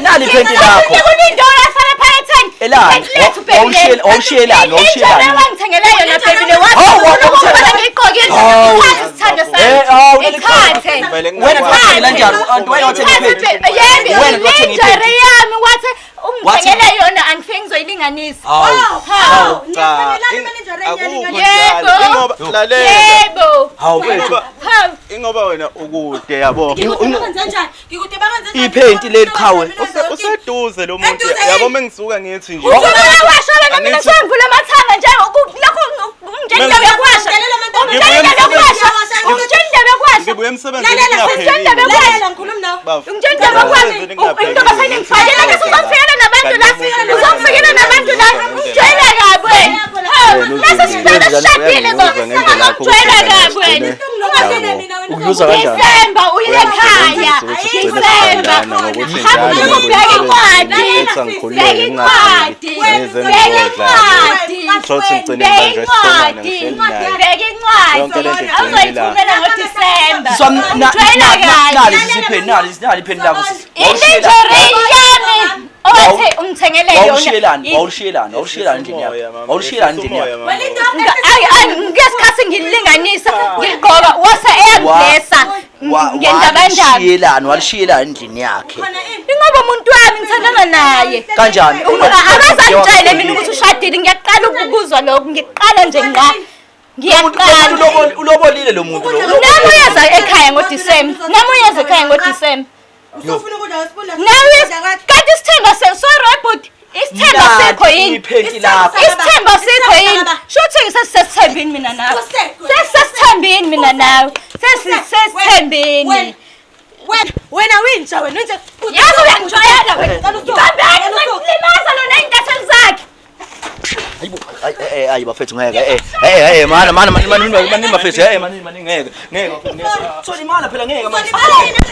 Nali phenti lakho. Elani, wawushiyelani. Wena wathengela njani? Wena wathenga iphenti. Wena wathenga iphenti. Yami wathi ungithengele yona angifike ngizoyilinganisa. Hawu. Cha. Yebo. Lalela. Yebo. Hawu mfethu. Hawu. Ingoba wena ukude yabo. Iphenti leli qhawe. Useduze lo muntu yabo mengisuka ngithi nje. Usuke wena mina sengivula amathanga nje lokho ungitshela indaba yokuwasha. Ungitshela indaba yokuwasha. Ungitshela indaba yokuwasha. Ngibuye emsebenzini Ungitshela indaba yokuwasha. Ungitshela indaba yokuwasha. Intombazane ngifakela ke uzongifikela nabantu la. Uzongifikela nabantu la. Ungitshela kabi wena. Nase sihlala sishadile bo. Ungitshela kabi wena. Ukuyuza kanjani? December uye ekhaya. December. Hamba ubheke incwadi. Bheka incwadi. Bheka incwadi. Thothi ngigcine ngibanjwe isithomane ngihleli naye. Bheka incwadi. Yonke lento igcine la. Awuzoyithumela ngoDecember. Nali iphenti, nali iphenti lakho sisi. Ilingerie yami. Owathi ungithengele yona. Wawushiyelani endlini yakho. Wawushiyelani endlini yakho. Ngesikhathi ngilinganisa ngigqoka wase eyangilesa ngendaba njani. Walishiyelani endlini yakhe. Ingoba umuntu wami ngithandana naye. Kanjani? Abazangitshele mina ukuthi ushadile ngiyaqala ukukuzwa lokho ngiqala nje ngqa. Ngiyaqala. Ulobolile lo muntu lo. Nami uyeza ekhaya ngoDisemba. Nami uyeza ekhaya ngoDisemba. Usufuna ukudla wesibula. Nawe kanti isithemba sorry bhuti. Isithemba sikho yini? Iphenti lakho. Isithemba sikho yini? Shuthi sesisethembini mina nawe. Sesisethembini mina nawe. Sesisethembini. Wena winja wena winja. Yazi uyangijwayela wena. Ngibambeni ngikulimaza lo ney'ntatheli zakhe. Hayibo, hayi bafethu ngeke. Mana bafethu. Mani ngeke. Ngeke bafethu. Solimala phela ngeke manje.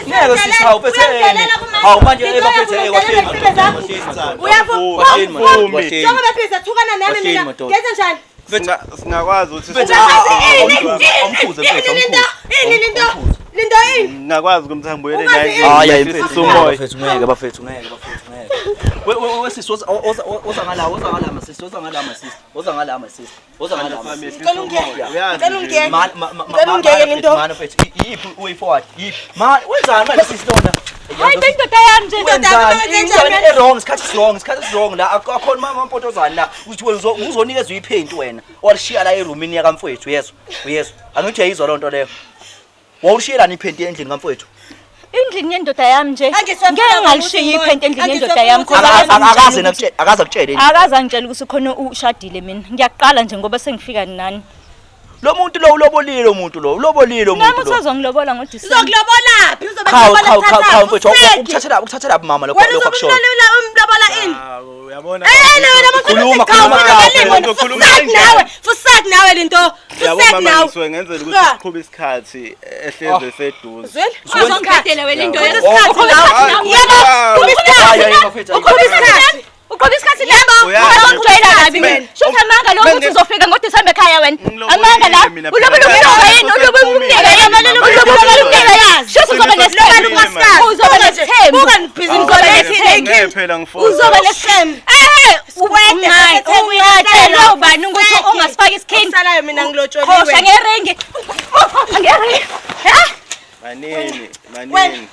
Ngeke sisi hawu bafethu. Hawu manje bafethu wahleli. Uyavuma. Njengoba phisa thukana nami mina. Ngenze njani? Singakwazi ukuthi Awumkhuze mfethu, awumkhuze. Ini Lindo. Lindo ini. Ngingakwazi ukumthambuyele naye. Hayi mfethu, ngeke bafethu, ngeke bafethu, ngeke. We sisi, woza woza woza ngala, woza ngala ma sisi, woza ngala ma sisi, woza ngala ma sisi, woza ngala ma sisi. Ngicela ungiyeke. Uyazi Ngicela nje. ungiyeke. Ma ma ma Ngicela ungiyeke into. Mana mfethu, iyiphi way forward? Yiphi? Ma wenzani manje sisi lona? Hayi indoda yami nje. Wenzani? Indoda Into e-wrong, isikhathi wrong, isikhathi wrong la. Akhona mama mpotozana la. Uthi wena uzonikezwa iphenti wena. Walishiya la erumini yakamfowethu, yezwa. Uyezwa. Angithi uyayizwa loo nto leyo. Wawushiyelani iphenti endlini kamfowethu? Endlini yendoda yami nje. Angisafuna Ngeke ngalishiya ukuthi iphenti endlini ngibone. yendoda yami. Angisafuna Cause Akaze akaze nakutshela, akaze akutshele. Akaze angitshela ukuthi khona ushadile mina. Ngiyaqala nje ngoba sengifika nani. Lo muntu lo ulobolile, lo muntu lo ulobolile, lo Nami muntu lo. usazongilobola ngoDisemba. Uzokulobolaphi? Uzobe Qhawe kulobola qhawe qhawe qhawe mfethu, Fuseki. ukuthathela mama lokho Wena lokho uzobe akushoyo. umlobola ini? Hawu, uyabona. Eh, wena mfethu, Khuluma, cha, khuluma, ufuna cha, abalimi wena. uzokhuluma Fusak kanjani? nawe, fusak nawe lento. Yabo Fusak mama, nawe. ngisuke ngenzela ukuthi Cha. siqhube isikhathi ehlezi eseduze. Zweli? Uzongibhedela wena into Uqhube yakho. isikhathi Uqhube nawe. isikhathi nawe. Yebo, uqhube Hayi, isikhathi. hayi, bafethu, hayi. Uqhube isikhathi. Uqhube isikhathi labo. Uyazi. Uzongijwayela kabi mina. Men- Shutha amanga lo ukuthi Men- uzofika ngoDisemba ekhaya wena. Ngilobolile Amanga la. mina Ulobola phela. umnuka yini? Ulobola umnuka yini? Ulobola umnuka yini? Shutha uzoba nesithembu. Uzoba nesithembu. Buka nibhizi Uzoba ngizoletha nesithembu. Ngeke phela ngifose. Uzoba nesithembu. Eh, Sikwede, sesethembu, ungatshelwa ubani ukuthi ungasifaki isikhindi. Okusalayo mina ngilotsholiwe. Qhosha ngeringi. Qhosha ngeringi. Ha? Manini, manini.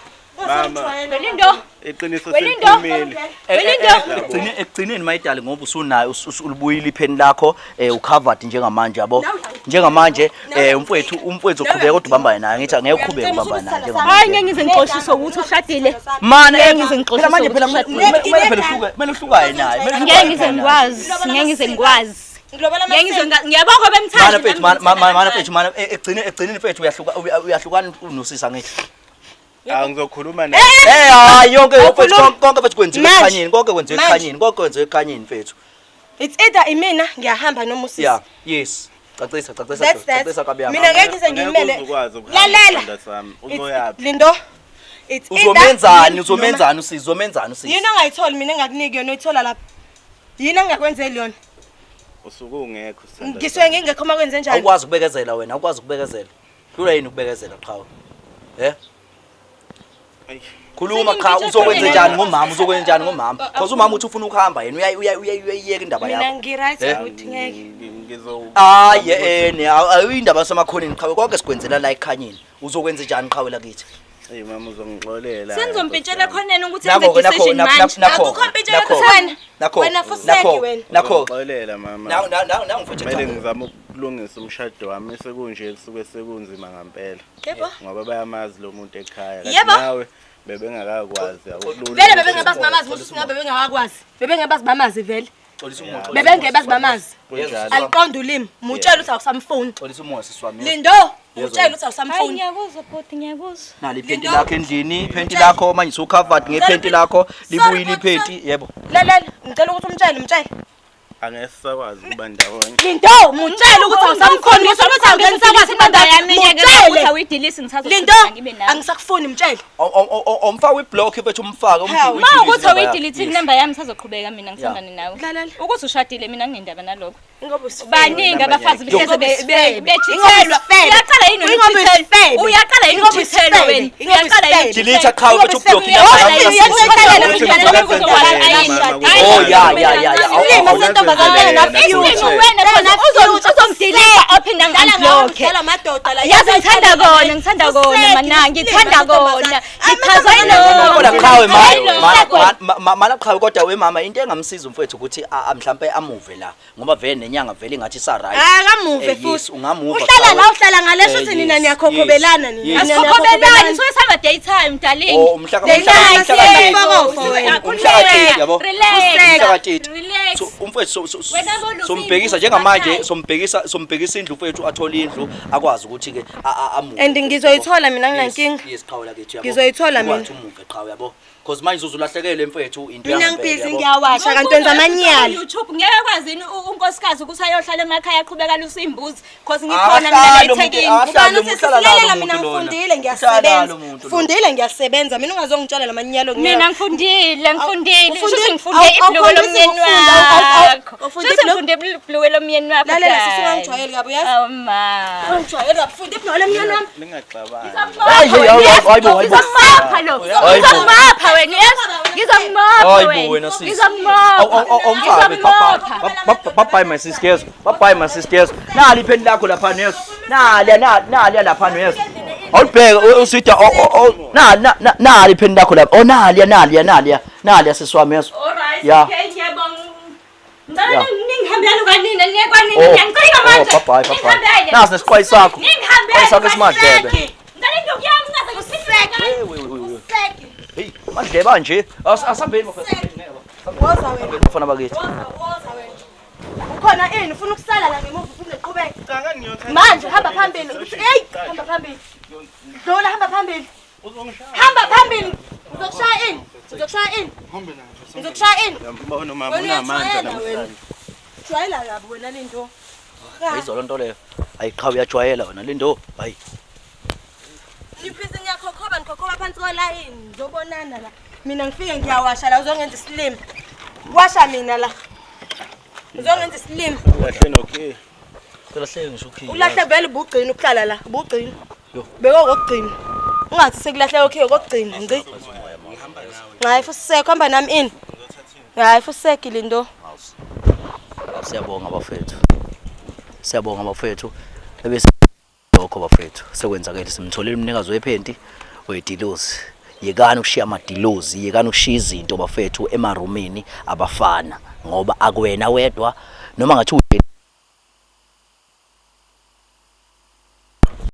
Mama, Welindo. iqiniso Welindo. seliphumile. Welindo. Ekugcineni mayidali, ngoba usunayo ulibuyile ipheni lakho, ucovered njengamanje, yabo. Njengamanje umfowethu uqhubeka kodwa ubambane naye, ngithi angeke uqhubeke ubambane naye Hayi, njengamanje. ngeke ngize ngixoshiswe ukuthi ushadile. Mana Ngeke ngize ngixoxiswe phela manje phela ukuthi kumele phela uhluke, kumele uhlukane naye. Kumele Ngeke uhlukane ngize naye. ngikwazi, ngeke ngize ngikwazi. Ngilobola Ngeke ngize amasende. ngiyabonga Mana bemthanda. mfethu, mana mana mfethu, mana ekugcineni mfethu uyahlukana nosisa ngithi. Ah, ngizokhuluma naye. Hayi, yonke mfethu, Awukhulumi. konke mfethu kwenziwa Manje. ekhanyeni, konke kwenziwa Manje. ekhanyeni, konke kwenziwa ekhanyeni mfethu. It's either imina ngiyahamba noma usisi. Yeah, yes. Cacisa, cacisa, That's that. cacisa kabi yami. Mina ngeke ngize Ngeke ngimele. uze ukwazi ukuhamba, Lalela. sithandwa sami. It's- Uzoyaphi? Lindo. It's either Uzomenzani, mina uzomenzani usisi, uzomenzani usisi? Yini ongayitholi mina engakuniki yona uyithola lapha? Yini engingakwenzeli yona? Usuke ungekho sithandwa Ngisuke sami. ngingekho uma kwenze njani? Awukwazi ukubekezela wena, awukwazi ukubekezela. Hlula yini ukubekezela qhawe? Eh? Ayi. Khuluma cha, uzokwenza njani ngomama, uzokwenza njani ngomama? Because umama uthi ufuna ukuhamba yena, uyayiyeka indaba Mina yakho. ngi-right Eh? ukuthi ngeke. Ngizo Hayi ayindaba yasemakhoneni qhawe, konke sikwenzela la ekhanyeni. Uzokwenza njani qhawe lakithi? Hey mama, uzongixolela. Sengizompintshela ekhoneni ukuthi enze Nakho-ke, nakho, decision manje. nakho, Akukho mpintshela nakho, wena. nakho, Wena fuseki nakho, wena. nakho. Uzongixolela mama. Nawu nawu nawu mfethu. Kumele ngizame ukulungisa umshado wami, sekunje kusuke sekunzima ngempela. Yebo. Ngoba bayamazi lo muntu ekhaya. Kanti Yebo. nawe bebengakakwazi akulula. Vele bebengabazi bamazi, musu singabe bebengakwazi. Bebengabazi bamazi vele. Xolisa umoya. Xolisa Bebengebazi umoya. bamazi. Kunjalo. Aliqonda ulimi. Mutshela ukuthi awusamfuni. Xolisa umoya sisi wami. Lindo, mutshela ukuthi Hayi, awusamfuni. ngiyakuzwa bhuti, ngiyakuzwa. Nali iphenti Lindo. lakho endlini, iphenti lakho manje usucovered ngephenti lakho, libuyile iphenti, yebo. Lalela, ngicela ukuthi umtshele, mtshele. Angeke sisakwazi ukuba ndawonye. Lindo, mutshele ukuthi awusamkhoni, ngisho ukuthi awungeke nisakwazi ukuba yami ngeke ukuthi Mutshele. awuyidilisi Lindo, ngisazoqhubeka ngibe nawe. angisakufuni, mtshele. Omfaka iblock mfethu, umfake. Hawu. Ma ukuthi awuyidelete inamba yami ngisazoqhubeka mina ngithandane nawe. Lalela. Ukuthi ushadile mina nginendaba nalokho. Ingoba usifebe. Baningi abafazi Ingoba behleze isifebe. bechithelwa. Ingoba isifebe. Uyaqala yini wena Ingoba ukuchithelwa? isifebe. Uyaqala yini Ingoba ukuchithelwa isifebe. wena? Ingoba Uyaqala yini isifebe. Delete qhawe mfethu, ublock Uyaqala inamba yini yakho. ukuchithelwa? Oh, ya ya ya ya. Isilima sentombazane na Isilima future. wena cause uzongidilita aphinda ngi-unblock. Dlala amadoda la. Yazi ngithanda kona, ngithanda kona mana, ngithanda kona. Ngichazwa Kodwa yilokho. qhawe Hayi mana qhawe, kodwa we mama, into engamsiza umfowethu ukuthi mhlampe amuve la, ngoba vele nenyanga vele ingathi isa right. Akamuve Yes, futhi. ungamuva Uhlala qhawe. la, uhlala ngalesho uthi nina Yes, niyakhokobelana yes, nina. yes. Nina Asikhokobelani, niyakhokobelana. suke sihamba daytime darling. Oh, umhla Daytime, umhla ka-30, yabo. Relax. Umhla ka-30. Relax. So umfowethu Wena bolusi sombhekisa indlu njengamanje, emakhaya. sombhekisa indlu mfowethu, athole indlu akwazi ukuthi ke amuve. And ngizoyithola mina, anginankinga. Yes, qhawe lakithi, yabo. Ngizoyithola mina. Ukwazi umuve qhawe, yabo. Because manje uzulahlekele mfowethu into Mina yangempela, ngibhizi yabo. ngiyawasha kanti wenza amanyala. YouTube ngeke kwazi yini unkosikazi ukuthi ayohlala emakhaya aqhubeka lusa imbuzi cause ngikhona mina Akahlali la umuntu, eThekwini. akahlali Ubani umuntu, uthi uhlala la silalela lo mina muntu lona. ngifundile Uhlala la lo ngiyasebenza. muntu lona. Fundile ngiyasebenza mina, ungazongitshela lamanyalo. Mina ngifundile, ngifundile. Ufundile? Shuthi ngifunde ibhuluko Awukhombisi lomnyeni ukufunda, wakho. wakho. Ufunda Shuthi ibhulukwe? ngifunde ibhulukwe lomyeni wakho. Lalela sisi, dali. ungangijwayeli kabi, uyazi? Awu ma. Ungangijwayeli kabi, funda ibhulukwe lomyeni wami. Ningaxabani. Hayi, hayi, hayi, hayi bo, hayi bo. Ngizomopha lo. Hayi bo. Ngizomopha wena, yes. Ngizomopha Hayi bo wena. wena sisi. Ngizomopha. Awumfabe Ngizomopha. bye bye my sister yes. Bye bye my sister yes. Nali ipheni lakho lapha yes. Nali nali lapha yes. Awubheke usida nali nali ipheni lakho lapha. Oh nali nali nali nali sisi wami yes. Alright, Yeah. okay, ngiyabonga. Ngicela Yeah. ningihambele kwanina, niye kwanina, Oh, ngiyangicika manje. oh, bye bye, bye bye. Ningihambele. Nasi nesiqwayi sakho. Ningihambele. Siqwayi sakho esimadlebe. kwaseki. Ngicela induku yami ungaze ngiseke. Useke. Hey, madlebe anje. Asambeni bafana. Woza wena. Bafana bakithi. Woza, woza wena. Ukhona ini ufuna ukusala la ngemuva ufuna uqhubeke. Manje hamba phambili. Uthi hey, hamba phambili. Dlula hamba phambili. Hamba phambili. Uzokushaya ini? Uzokushaya ini? Uzokushaya ini? Uyambona umama Wena unamandla uyajwayela wena. namhlanje. Jwayela kabi wena lento. Ayizolo nto leyo. Ayiqhawe uyajwayela wena lindo. Hayi. Niphise niyakhokhoba nikhokhoba phansi kolayini. Ngizobonana la. Mina ngifike ngiyawasha la uzongenza isilima. Washa mina la. Uzongenza isilima. Kahle nokey. Kulahleke ngisho ukhiye. Ulahle vele ubugcina ukuhlala la, ubugcina. Yo. Bekokugcina. Ungathi sekulahle okhiye kokugcina, ngci. Hayi futhi hamba nami ini. Hayi futhi lindo. Siyabonga bafethu. Siyabonga bafethu. Ebese lokho bafethu sekwenzakele simtholile umnikazi wephenti wedilozi. Yekani ukushiya amadilozi, yekani ukushiya izinto bafethu emarumini abafana ngoba akuwena wedwa noma ngathi